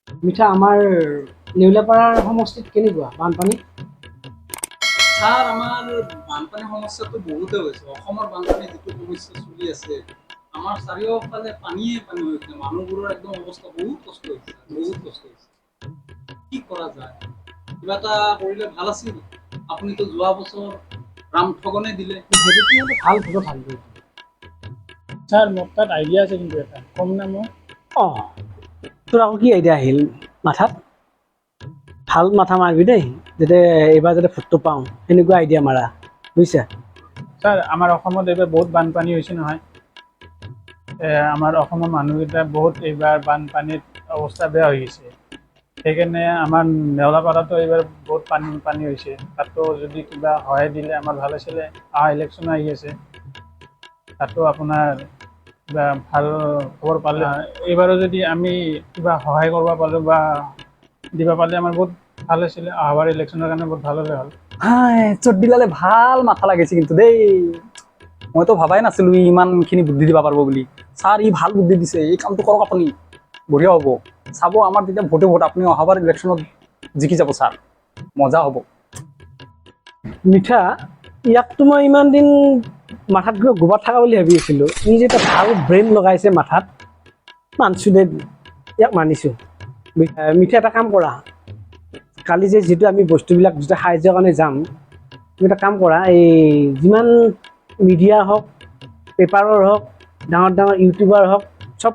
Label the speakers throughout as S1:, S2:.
S1: মিঠা, আমাৰ নেউলাপাৰাৰ সমষ্টিত কেনেকুৱা বানপানী?
S2: ছাৰ, আমাৰ বানপানীৰ সমস্যাটো বহুতে হৈছে। অসমৰ বানপানী যিটো সমস্যা চলি আছে, আমাৰ চাৰিওফালে পানীয়ে পানী হৈ গৈছে। মানুহবোৰৰ একদম অৱস্থা বহুত কষ্ট হৈছে, বহুত কষ্ট হৈছে। কি কৰা যায়? কিবা এটা কৰিলে ভাল আছিল। আপুনিতো যোৱা বছৰ ৰাম ঠগনে দিলে।
S1: সেইটো কিন্তু ভাল কথা।
S3: ছাৰ, মোৰ তাত আইডিয়া আছে কিন্তু এটা কম না মই।
S1: অঁ, তোৰ আকৌ কি আইডিয়া আহিল মাথাত? ভাল মাথা মাৰিবি দেই, যাতে এইবাৰ যাতে ভোটটো পাওঁ, সেনেকুৱা আইডিয়া মাৰা, বুজিছা?
S3: ছাৰ, আমাৰ অসমত এইবাৰ বহুত বানপানী হৈছে নহয়। আমাৰ অসমৰ মানুহকেইটা বহুত এইবাৰ বানপানীত অৱস্থা বেয়া হৈ গৈছে। সেইকাৰণে আমাৰ নেওলাপাৰাতো এইবাৰ বহুত পানী পানী হৈছে। তাতো যদি কিবা সহায় দিলে আমাৰ ভাল আছিলে। অহা ইলেকশ্যনো আহি আছে, তাতো আপোনাৰ কিবা ভাল খবৰ পালে, এইবাৰো যদি আমি কিবা সহায় কৰিব পাৰোঁ বা দিব পাৰিলে আমাৰ বহুত ভাল আছিলে। অহাবাৰ ইলেকশ্যনৰ কাৰণে বহুত ভাল হ'লে হ'ল।
S2: হাই, চৰ্দিলালে ভাল মাথা লাগিছে কিন্তু দেই। মইতো ভাবাই নাছিলো ই ইমানখিনি বুদ্ধি দিব পাৰিব বুলি। ছাৰ, ই ভাল বুদ্ধি দিছে। এই কামটো কৰক আপুনি, বঢ়িয়া হ'ব। চাব, আমাৰ তেতিয়া ভোটে ভোট, আপুনি অহাবাৰ ইলেকশ্যনত জিকি যাব ছাৰ, মজা হ'ব।
S1: মিঠা, ইয়াকতো মই ইমান দিন মাথাত কিবা গোবৰ থকা বুলি ভাবি আছিলোঁ। ই যে এটা ভাল ব্ৰেইন লগাইছে মাথাত, মানছোঁ দে, ইয়াক মানিছোঁ। মিঠা, এটা কাম কৰা। কালি যে যিটো আমি বস্তুবিলাক যিটো সাহাৰ্যৰ কাৰণে যাম, তুমি এটা কাম কৰা, এই যিমান মিডিয়া হওক, পেপাৰৰ হওক, ডাঙৰ ডাঙৰ ইউটিউবাৰ হওক, চব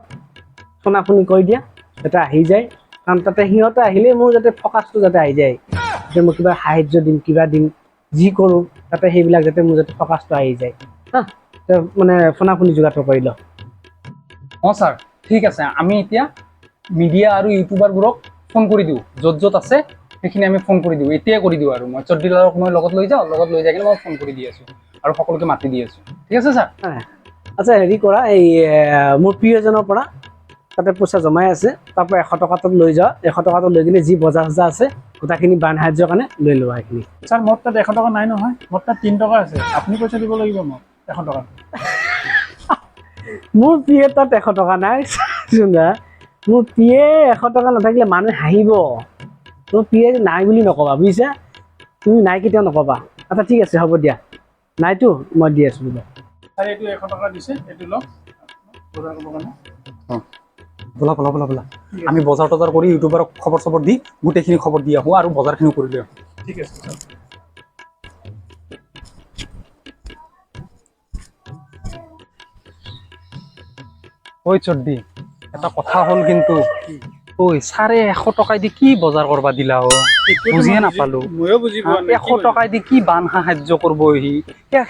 S1: ফোনাফোনি কৰি দিয়া যাতে আহি যায়। কাৰণ তাতে সিহঁতে আহিলেই মোৰ যাতে ফকাচটো যাতে আহি যায়, যে মই কিবা সাহাৰ্য দিম, কিবা দিম, যি কৰোঁ, তাতে সেইবিলাক যাতে মোৰ যাতে ফকাচটো আহি যায়। হা, মানে ফোনাফোনি যোগাৰটো কৰি ল।
S2: অঁ ছাৰ, ঠিক আছে। আমি এতিয়া মিডিয়া আৰু ইউটিউবাৰবোৰক ফোন কৰি দিওঁ। য'ত য'ত আছে সেইখিনি আমি ফোন কৰি দিওঁ, এতিয়াই কৰি দিওঁ। আৰু মই চৰ্দিলালক মই লগত লৈ যাওঁ, লগত লৈ যাই কিনে মই ফোন কৰি দি আছোঁ আৰু সকলোকে মাতি দি আছোঁ। ঠিক আছে ছাৰ।
S1: আচ্ছা, হেৰি কৰা, এই মোৰ প্ৰিয়জনৰ পৰা তাতে পইচা জমাই আছে, তাৰ পৰা 100 টকাটো লৈ যোৱা। 100 টকাটো লৈ কিনে যি বজাৰ চজাৰ আছে গোটেইখিনি বান সাহাৰ্যৰ কাৰণে লৈ লোৱা সেইখিনি।
S3: ছাৰ, মোৰ তাত 100 টকা নাই নহয়। মোৰ তাত 3 টকা আছে। আপুনি পইচা দিব লাগিব মোক 100 টকা।
S1: মোৰ পিয়ে তাত 100 টকা নাই চোন। মোৰ পিয়ে 100 টকা নাথাকিলে মানুহে হাঁহিব। মোৰ পিয়ে নাই বুলি নকবা, বুজিছা? তুমি নাই কেতিয়াও নকবা। আচ্ছা, ঠিক আছে, হ'ব দিয়া। নাইতো মই দি আছোঁ বোলে।
S3: ছাৰ, এইটো 100 টকা দিছে, এইটো লওক বজাৰ কৰিবৰ কাৰণে।
S2: ব'লা ব'লা ব'লা ব'লা, আমি বজাৰ তজাৰ কৰি ইউটিউবাৰক খবৰ চবৰ দি গোটেইখিনি খবৰ দি আহোঁ আৰু বজাৰখিনিও কৰি লৈ আহোঁ।
S3: ঠিক আছে ছাৰ।
S2: ঐ চৰ্দি, এটা কথা হ'ল কিন্তু। ঐ, ছাৰে 100 টকাই দি কি বজাৰ কৰবা দিলা অ? বুজিয়ে নাপালো।
S3: ময়ো বুজি পোৱা নাই।
S2: 100 টকাই দি কি বান সাহায্য কৰিব সি?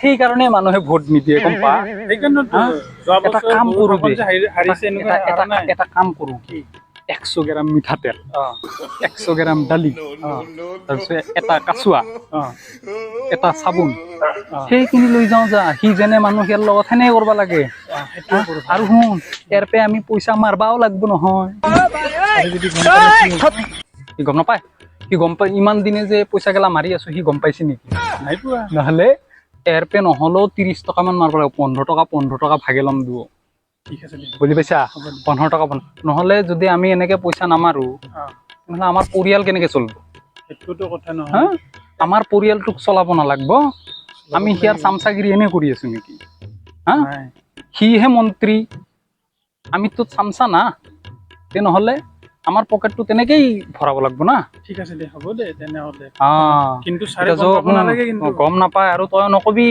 S2: সেইকাৰণে মানুহে ভোট নিদিয়ে, গম পা?
S3: সেইকাৰণেতো
S2: হা?
S3: যোৱা
S2: এটা
S3: বছৰ
S2: কাম
S3: বহুত
S2: কৰোঁ
S3: অসম
S2: দে।
S3: যে হাৰিছে, এনেকুৱা
S2: এটা
S3: হাৰা নাই।
S2: এটা কাম কৰোঁ।
S3: কি?
S2: 100 গ্ৰাম মিঠাতেল, 100 গ্ৰাম দালি, তাৰপিছত এটা কাচুৱা, এটা চাবোন, সেইখিনি লৈ যাওঁ যা। সি যেনে মানুহ, সিয়াৰ লগত সেনে কৰিব লাগে।
S3: সেইটোৱে কৰোঁ।
S2: আৰু শুন, ইয়াৰ পে আমি পইচা মাৰবাও লাগব নহয়।
S3: আৰু যদি গম পালে কি হ'ব?
S2: সি গম নাপায়। সি গম পাই ইমান দিনে যে পইচা গেলা মাৰি আছো, সি গম পাইছে নেকি?
S3: নাই পোৱা।
S2: নহ'লে এয়াৰ পে নহ'লেও 30 টকামান মাৰিব লাগিব। 15 টকা 15 টকা ভাগে ল'ম দুয়ো।
S3: ঠিক আছে দে।
S2: বুজি পাইছা? 15 টকা নহ'লে যদি আমি এনেকে পইচা নামাৰো, তেনেহ'লে আমাৰ পৰিয়াল কেনেকে চলিব?
S3: সেইটোতো কথা
S2: হা?
S3: নহয়।
S2: আমাৰ পৰিয়ালটোক চলাব নালাগব? আমি সিয়াৰ চামচাগিৰি এনে কৰি আছো নেকি, হা?
S3: নাই।
S2: সিহে মন্ত্ৰী, আমিতো চামচা না। তেনেহ'লে আমাৰ পকেটটো তেনেকেই ভৰাব লাগব না।
S3: ঠিক আছে দে, হ'ব দে তেনেহ'লে। কিন্তু ছাৰে
S2: এতিয়া
S3: গম
S2: যৌ
S3: পাব নালাগে কিন্তু।
S2: গম নাপায় আৰু তই নকবি।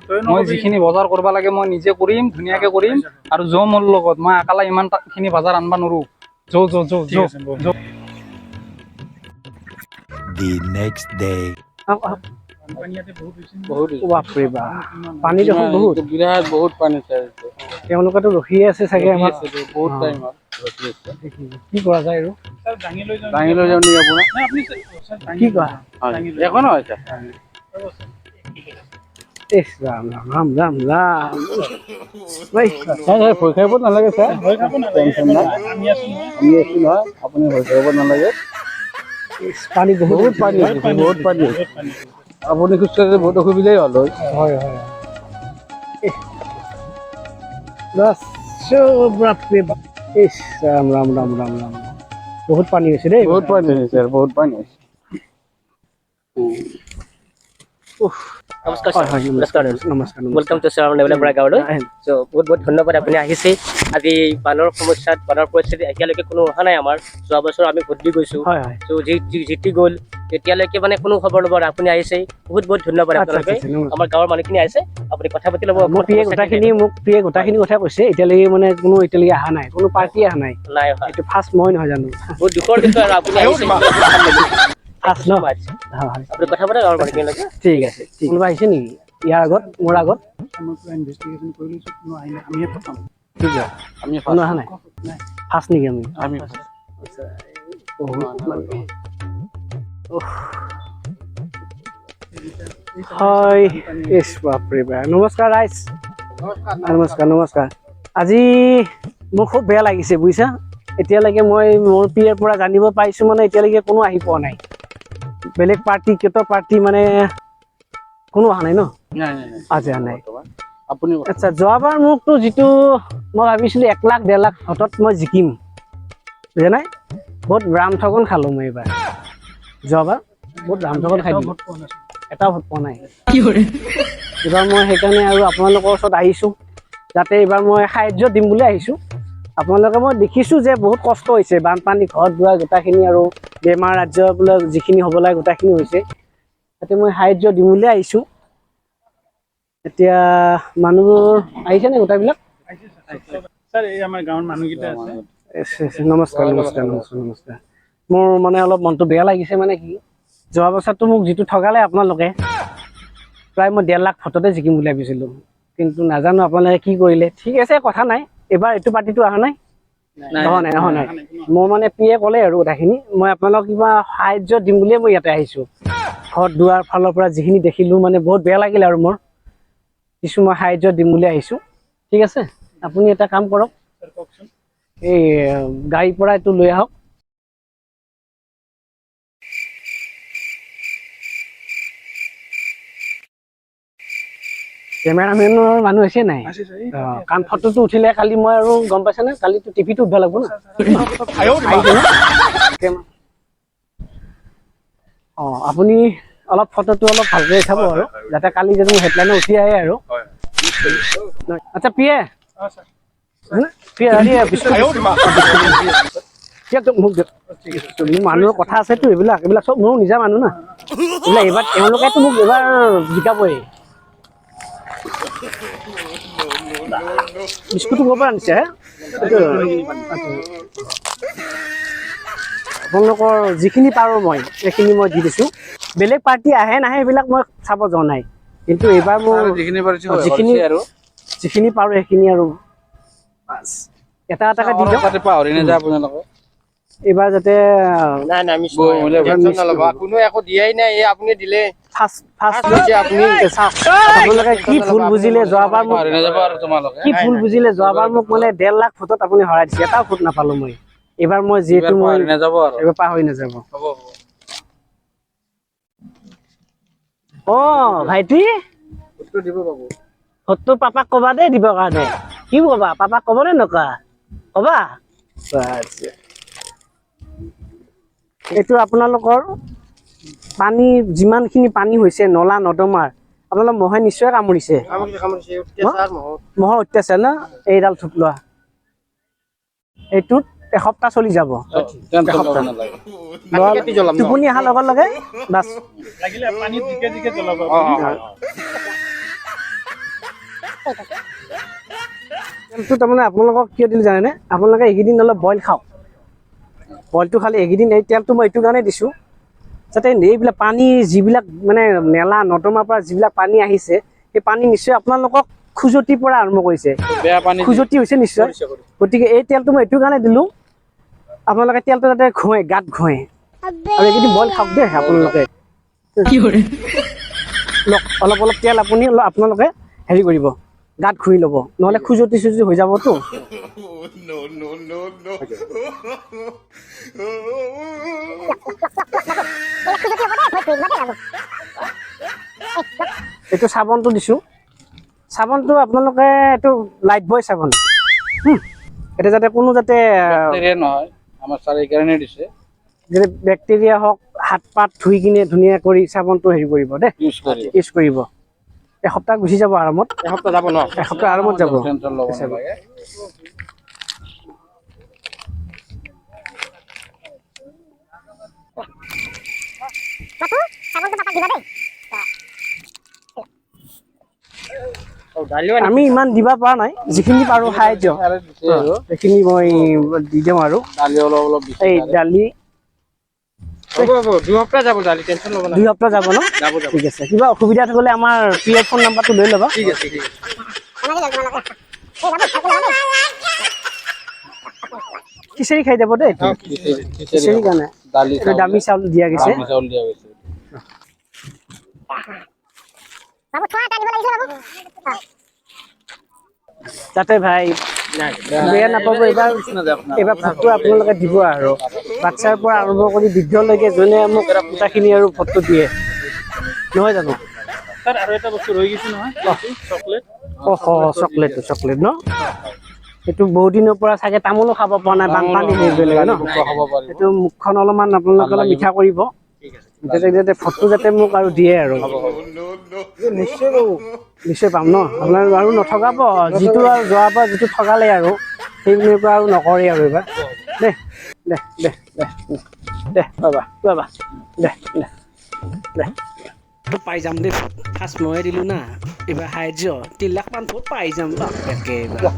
S3: তই
S2: মই
S3: নকবি।
S2: যিখিনি বজাৰ কৰিব লাগে মই নিজে কৰিম, ধুনীয়াকে কৰিম।
S3: হৈ যাব।
S2: আৰু যৌ মোৰ লগত, মই আকালা ইমান খিনি বজাৰ আনবা নোৱাৰো। যৌ যৌ যৌ।
S3: ঠিক
S2: যৌ।
S3: আছে, ব'ল।
S2: যৌ।
S4: The next day.
S1: আহক, আহক।
S3: বানপানী ইয়াতে বহুত হৈছে নেকি?
S5: বহুত।
S1: বাপৰে বাপ, পানী দেখোন বহুত।
S5: বিৰাট বহুত পানী ছাৰ।
S1: তেওঁলোকেতো ৰখিয়ে আছে চাগে আমাক।
S5: বহুত
S1: অ।
S5: টাইম ৰখি আছে।
S1: কি কৰা যায় আৰু?
S3: ছাৰ, দাঙি লৈ যাওঁ।
S5: দাঙি লৈ যাওঁ নেকি আপোনাক?
S3: নাই, আপুনি ছাৰ, দাঙি
S1: কি
S3: লৈ
S1: কোৱা?
S3: যাওঁ।
S5: হয়।
S3: দাঙি লৈ
S5: একো নহয় ছাৰ।
S3: ৰ'ব ছাৰ।
S1: ইছ ৰাম ৰাম ৰাম ৰাম ৰাম। ঐ,
S5: ছাৰ, ছাৰ, ভয় খাব নালাগে ছাৰ।
S3: ভয় খাব নালাগে।
S5: টেনচন নাই।
S3: আমি আছো নহয়।
S5: আমি আছো নহয়, আপুনি ভয় খাব নালাগে।
S1: ইছ, পানী বহুত।
S5: বহুত পানী হৈছে, বহুত পানী হৈছে।
S3: বহুত পানী হৈছে।
S5: আপুনি খোজকাঢ়িলে বহুত অসুবিধাই হ'ল হয়।
S1: হয় হয়। ইহ। বাছ, চব বাপৰে বাপ। ইছ ৰাম ৰাম ৰাম ৰাম ৰাম। বহুত পানী হৈছে দেই।
S5: বহুত পানী হৈছে ছাৰ, বহুত পানী হৈছে।
S6: নমস্কাৰ।
S1: হয় হয়,
S6: নমস্কাৰ।
S1: নমস্কাৰ নমস্কাৰ।
S6: Welcome to sir Newlapara গাঁৱলৈ।
S1: হয়।
S6: চ' বহুত বহুত ধন্যবাদ, আপুনি আহিছে। আজি বানৰ সমস্যাত, বানৰ পৰিস্থিতি এতিয়ালৈকে কোনো অহা নাই। আমাৰ যোৱা বছৰ আমি ভোট দি গৈছো।
S1: হয় হয়।
S6: চ' যি জিতি গ'ল, এতিয়ালৈকে মানে কোনো খবৰ ল'ব নাই। আপুনি আহিছে, বহুত বহুত ধন্যবাদ।
S1: আচ্ছা,
S6: আপোনালোকে
S1: আচ্ছা, নমস্কাৰ।
S6: আমাৰ গাঁৱৰ মানুহখিনি আহিছে, আপুনি কথা পাতি ল'ব।
S1: মোক প্ৰিয়ে গোটেইখিনি, মোক প্ৰিয়ে গোটেইখিনি কথা কৈছে। এতিয়ালৈকে মানে কোনো এতিয়ালৈকে অহা নাই, কোনো পাৰ্টি অহা নাই।
S6: নাই অহা।
S1: এইটো ফাৰ্ষ্ট মই নহয় জানো?
S6: বহুত দুখৰ বিষয় আৰু আপুনি আহিছে।
S1: ফাৰ্ষ্ট ন?
S6: So much.
S1: হয় হয়।
S6: আপুনি কথা পাতে গাঁৱৰ মানুহখিনিৰ লগত।
S1: ঠিক আছে। কোনোবা আহিছে নেকি ইয়াৰ আগত, মোৰ আগত?
S3: মই পুৰা ইনভেষ্টিগেশ্যন কৰি লৈছোঁ, কোনো আহিলে আমিয়ে প্ৰথম।
S1: ঠিক আছে।
S5: আমি
S1: কোনো অহা নাই?
S3: নাই।
S1: ফাৰ্ষ্ট নেকি আমি?
S5: আমি।
S1: বহুত মানুহ। উফ। হয়, ইছ বাপৰে বাপ। নমস্কাৰ ৰাইজ, নমস্কাৰ নমস্কাৰ। আজি মোৰ খুব বেয়া লাগিছে বুজিছা। এতিয়ালৈকে মই মোৰ পিয়েৰ পৰা জানিব পাৰিছোঁ, মানে এতিয়ালৈকে কোনো আহি পোৱা নাই। বেলেগ পাৰ্টি, কেইটা পাৰ্টি মানে কোনো অহা নাই ন?
S5: নাই নাই নাই।
S1: আচ্ছা, নাই।
S5: আপুনি।
S1: আচ্ছা, যোৱাবাৰ মোকতো যিটো মই ভাবিছিলোঁ 1 লাখ 1.5 লাখ ভোটত মই জিকিম, বুজা নাই, বহুত ৰাম ঠগন খালোঁ মই এইবাৰ। যোৱাবাৰ বহুত ৰাম ঠগন খাই দিলোঁ।
S3: ভোট পোৱা নাছিলোঁ।
S1: এটাও ভোট পোৱা নাই এইবাৰ মই। সেইকাৰণে আৰু আপোনালোকৰ ওচৰত আহিছোঁ, যাতে এইবাৰ মই সাহাৰ্য দিম বুলি আহিছোঁ। আপোনালোকে, মই দেখিছোঁ যে বহুত কষ্ট হৈছে, বানপানী, ঘৰ দুৱাৰ গোটেইখিনি আৰু বেমাৰ আজাৰ যিখিনি হ'ব লাগে গোটেইখিনি হৈছে। তাতে মই সাহাৰ্য দিম বুলি আহিছোঁ। এতিয়া মানুহবোৰ আহিছেনে গোটেইবিলাক?
S3: ছাৰ, এই আমাৰ গাঁৱৰ মানুহকেইটা আছে।
S1: এছ, এছ, নমস্কাৰ নমস্কাৰ নমস্কাৰ নমস্কাৰ। মোৰ মানে অলপ মনটো বেয়া লাগিছে, মানে কি, যোৱা বছৰটো মোক যিটো ঠগালে আপোনালোকে, প্ৰায় মই 1.5 লাখ ভোটতে জিকিম বুলি ভাবিছিলোঁ, কিন্তু নাজানো আপোনালোকে কি কৰিলে। ঠিক আছে, কথা নাই। এইবাৰ এইটো পাৰ্টিটো অহা নাই? অহা নাই, অহা নাই। মোৰ মানে পিয়ে ক'লে আৰু কথাখিনি, মই আপোনালোক কিবা সাহাৰ্য দিম বুলিয়ে মই ইয়াতে আহিছোঁ। ঘৰ দুৱাৰ ফালৰ পৰা যিখিনি দেখিলোঁ, মানে বহুত বেয়া লাগিল আৰু মোৰ কিছু মই সাহাৰ্য দিম বুলি আহিছোঁ। ঠিক আছে, আপুনি এটা কাম কৰক।
S3: ছাৰ, কওকচোন।
S1: এই গাড়ীৰ পৰা এইটো লৈ আহক। কেমেৰামেনৰ মানুহ হৈছে নাই?
S3: আছে ছাৰ, এই
S1: অ, কাৰণ ফটোটো উঠিলে কালি মই আৰু গম পাইছেনে, কালিতো টিভিটো উঠিব লাগিব না। আহিছে ন? অ, আপুনি অলপ ফটোটো অলপ ভালকে চাব আৰু যাতে কালি যাতে মোৰ হেডলাইনত উঠি আহে আৰু। আচ্ছা পিয়ে।
S3: অ ছাৰ।
S1: পিয়ে, হেৰি বিস্কুট দিয়ক, মোক দিয়ক। মোৰ মানুহৰ কথা আছেতো, এইবিলাক এইবিলাক চব মোৰ নিজা মানুহ না এইবিলাক। এইবাৰ তেওঁলোকেতো মোক এইবাৰ জিকাবই। বিস্কুটটো ক'ৰ পৰা আনিছে হে? এইটো, আচ্ছা। আপোনালোকৰ যিখিনি পাৰোঁ মই সেইখিনি মই দি দিছোঁ। বেলেগ পাৰ্টি আহে নাহে সেইবিলাক মই চাব যোৱা নাই, কিন্তু এইবাৰ মোৰ
S5: যিখিনি পাৰিছোঁ
S1: যিখিনি
S5: আৰু
S1: যিখিনি পাৰোঁ সেইখিনি আৰু বাছ এটা এটাকে দি দিয়ক।
S5: তাতে পাহৰি নাযায় আপোনালোকে।
S1: এইবাৰ যাতে
S7: নাই নাই, মিছ
S5: বহু মূল্য।
S7: টেনচন নল'ব, কোনো একো দিয়াই নাই, এই আপুনি দিলে।
S1: ফাৰ্ষ্ট ফাৰ্ষ্ট
S7: দিছে আপুনি।
S1: চাওক, আপোনালোকে কি ভুল বুজিলে যোৱাবাৰ মোক।
S5: পাহৰি নাযাব আৰু তোমালোকে।
S1: কি ভুল বুজিলে যোৱাবাৰ মোক, মানে 1.5 লাখ ভোটত আপুনি হৰাই দিছে, এটাও ভোট নাপালো মই। এইবাৰ মই যিহেতু
S5: এইবাৰ
S1: মই
S5: পাহৰি নাযাব আৰু।
S1: এইবাৰ পাহৰি নাযাব।
S5: হ'ব হ'ব।
S1: অ ভাইটি।
S5: ভোটটো দিব বাবু।
S1: ভোটটো পাপাক কবা দেই দিবৰ কাৰণে। কি কবা, পাপাক কব নে নকবা? কবা। আচ্ছা। এইটো আপোনালোকৰ পানী, যিমানখিনি পানী হৈছে নলা নৰ্দমাৰ, আপোনালোক মহে নিশ্চয় কামুৰিছে।
S7: কামুৰিছে কামুৰিছে, অত্যাচাৰ মহৰ।
S1: মহৰ অত্যাচাৰ না? এইডাল থোপ লোৱা, এইটোত এসপ্তাহ চলি যাব।
S5: টেনচন ল'ব নালাগে।
S7: কাটি কাটি জ্বলাম ন?
S1: টোপনি অহাৰ লগে লগে বাছ।
S3: লাগিলে পানীত জিকে জিকে জ্বলাব।
S5: অ অ অ।
S1: তেলটো তাৰমানে আপোনালোকক কিয় দিলোঁ জানেনে? আপোনালোকে এইকেইদিন অলপ বইল খাওক। বইলটো খালে এইকেইদিন, এই তেলটো মই এইটো কাৰণে দিছোঁ যাতে এইবিলাক পানী, যিবিলাক মানে নেলা নৰ্দমাৰ পৰা যিবিলাক পানী আহিছে, সেই পানী নিশ্চয় আপোনালোকক খজুৱতিৰ পৰা আৰম্ভ কৰিছে।
S5: বেয়া পানী।
S1: খজুৱতি হৈছে নিশ্চয়।
S5: কৰিছে, কৰিছে।
S1: গতিকে এই তেলটো মই এইটো কাৰণে দিলোঁ, আপোনালোকে তেলটো যাতে ঘঁহে, গাত ঘঁহে আৰু এইকেইদিন বইল খাওক দেই আপোনালোকে। লওক অলপ অলপ তেল, আপুনি অলপ আপোনালোকে হেৰি কৰিব, গাত ঘঁহি ল'ব, নহ'লে খজুৱতি চুজুৱতি হৈ যাবতো। এইটো চাবোনটো দিছোঁ। চাবোনটো আপোনালোকে, এইটো লাইফ বয় চাবোন। এইটো যাতে কোনো যাতে
S5: বেক্টেৰিয়া নহয়। আমাৰ ছাৰে এইকাৰণে দিছে।
S1: যাতে বেক্টেৰিয়া হওক, হাত পাত ধুই কিনে ধুনীয়া কৰি চাবোনটো হেৰি কৰিব দেই।
S5: ইউজ কৰি
S1: ইউজ কৰিব। এসপ্তাহ গুচি যাব আৰামত।
S7: এসপ্তাহ যাব ন?
S1: এসপ্তাহ আৰামত যাব।
S5: টেনচন ল'ব নালাগে।
S7: দালিও।
S1: আমি ইমান দিব পৰা নাই, যিখিনি পাৰো সাহায্য
S5: ছাৰে দিছে আৰু
S1: সেইখিনি মই দি দিওঁ আৰু।
S5: দালি অলপ অলপ দিছে
S1: এই
S5: ছাৰে।
S1: দালি।
S7: হ'ব হ'ব, 2 সপ্তাহ যাব দালি, টেনচন ল'ব নালাগে।
S1: 2 সপ্তাহ যাব ন?
S7: যাব যাব।
S1: ঠিক আছে, কিবা অসুবিধা থাকিলে আমাৰ পি এফ ফোন নাম্বাৰটো লৈ ল'বা।
S7: ঠিক আছে, ঠিক আছে।
S1: খিচিৰি খাই যাব দেই এইটো।
S5: খিচিৰি।
S1: খিচিৰি কাৰণে
S5: দালি।
S1: এইটো দামী চাউল দিয়া গৈছে।
S5: দামী চাউল দিয়া গৈছে।
S1: যাতে ভাই বেয়া নাপাব, এইবাৰ এইবাৰ ভোটটো আপোনালোকে দিব আৰু বাচ্ছাৰ পৰা আৰম্ভ কৰি বৃদ্ধলৈকে যোনে মোক গোটাখিনি আৰু ভোটটো দিয়ে, নহয় জানো?
S3: ছাৰ, আৰু এটা বস্তু ৰৈ গৈছে নহয়, চকলেট।
S1: অহ, চকলেটটো, চকলেট ন? সেইটো বহুত দিনৰ পৰা চাগে তামোলো খাব পৰা নাই, বানপানী হৈ পেলাই ন?
S5: খাব পাৰিব।
S1: সেইটো মুখখন অলপমান আপোনালোকে অলপ মিঠা কৰিব যাতে যাতে ভোটটো যাতে মোক আৰু দিয়ে আৰু।
S7: নিশ্চয় বাবু।
S1: নিশ্চয় পাম ন? আপোনাৰ আৰু নঠগাব, যিটো আৰু যোৱাবাৰ যিটো ঠগালে আৰু সেইবিলাকৰ আৰু নকৰে আৰু এইবাৰ দে দে দে দে দে বাবা বাবা, দে দে দে। পাই যাম দেই, ফাৰ্ষ্ট ময়ে দিলোঁ না এইবাৰ সাহায্য, 3 লাখমান ভোট পাই যাম বাপেকে এইবাৰ।